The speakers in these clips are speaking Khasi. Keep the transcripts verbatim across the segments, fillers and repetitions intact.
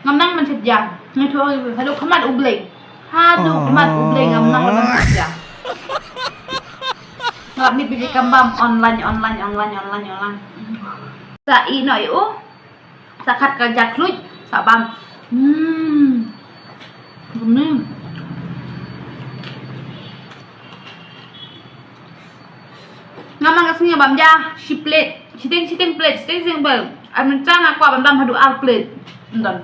Ngam nang ban shet ja. Ngi tu haduh khmat U Blei. Haduh khmat U Blei ngam nang ban shet ja. Ngalap ni biji kambam online, online, online, online, online. Sa i no i u. Sa khat ka ja khluit, sa bam. Hmm. Gum ni. Nga man ka sngi bam ja shi plate, shiteng shiteng plate, shiteng shiteng plate. Ai mynta nga kwah ban bam haduh ar plate. Ntang.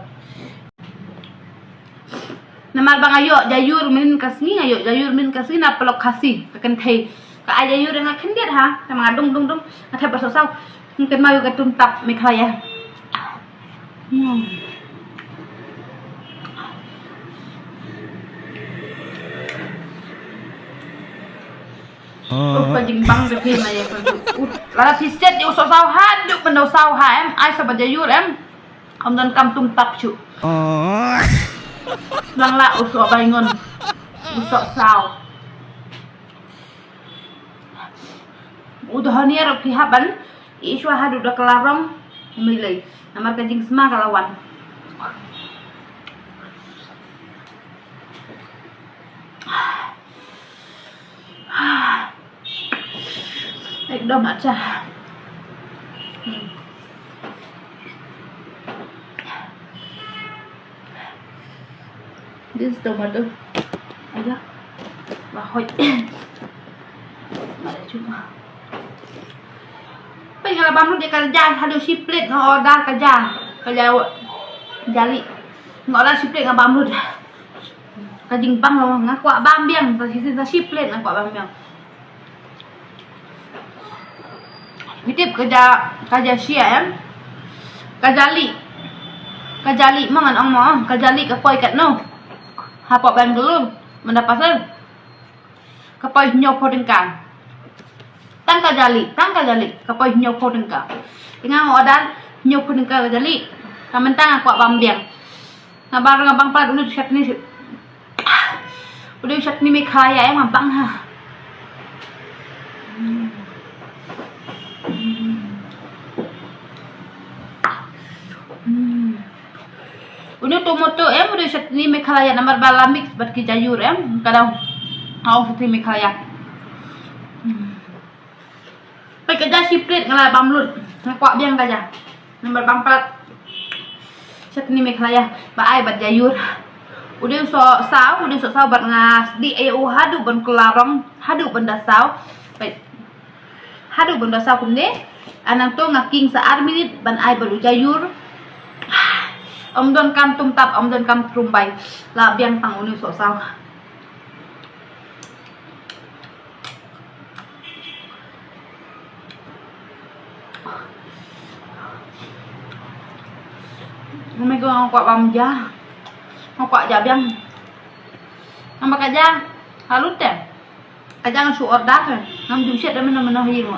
Namar ba nga ïoh jaiur mynnin ka sngi, nga ïoh jaiur mynnin ka sngi na Paralok Khasi, ka kynthei. Ka ai jaiur ïa nga khyndiat ha, namar nga dung dung dung, nga thep ba soh saw. Nga kynmaw ïa ka tum tap Meghalaya. Hmm. Uh, ka jingbang ka phi ma ïa ka. Uh, lada phi shet ïa u soh saw haduh ban da u saw ha em, ai sa ba jaiur em. Ym donkam tum tap shuh. Nang la u soh baingon. U soh saw. U dohon ïa ruh phi hap ban i shuwa haduh da ka la rong. Ym lei. Namar ka jingsma ka la wan. Ekdom acha. Hmm. This tomato. Aja. Ba hoi. Mare chuma. Pynïaid bam lut ïa ka ja, haduh shi plate nga order ka ja. Ka ja jali. Nga order shi plate nga bam lut. Ka jingbang lo, nga kwah bam biang, sa shi, sa shi plate nga kwah bam biang. Phi tip ka ja, ka ja shi em. Ka jali. Ka jali ma ngan ong mo, ka jali ka poi katno. Hapoh Bangalore, mynta pasal. Ka poi hynñiewphew tyngka. Tang ka jali, tang ka jali, ka poi hynñiewphew tyngka. Te nga order hynñiewphew tyngka ka jali. Ka mynta nga kwah bam biang. Nga bam, nga bam palat u dei u chutney. U dei u chutney Meghalaya em, nga bam ha. Hmm. Hmm. Une u tomato em, u dei u chutney Meghalaya namar ba la mix bad ki jaiur em, ka dang. Hau chutney Meghalaya. Hmm. Peit ka ja shi plate nga la bam lut. Nga kwah biang ka ja. Namar bam palat. Chutney Meghalaya. Ba ai bad jaiur. U dei u soh saw, u dei u soh saw bad nga sdih ïa u haduh ban kylla rong, haduh ban da saw. Peit. Haduh ban da saw kumne. Nangta nga king sa ar minit ban ai bad u jaiur. Ym donkam tum tap, ym donkam trumbai. La biang tang une u soh saw. Ym, nga kwah bam ja. Nga kwah ja biang. Namar ka ja ka lut te. Ka ja nga shu order te. Ngam ju shet da mynno mynno hi mo.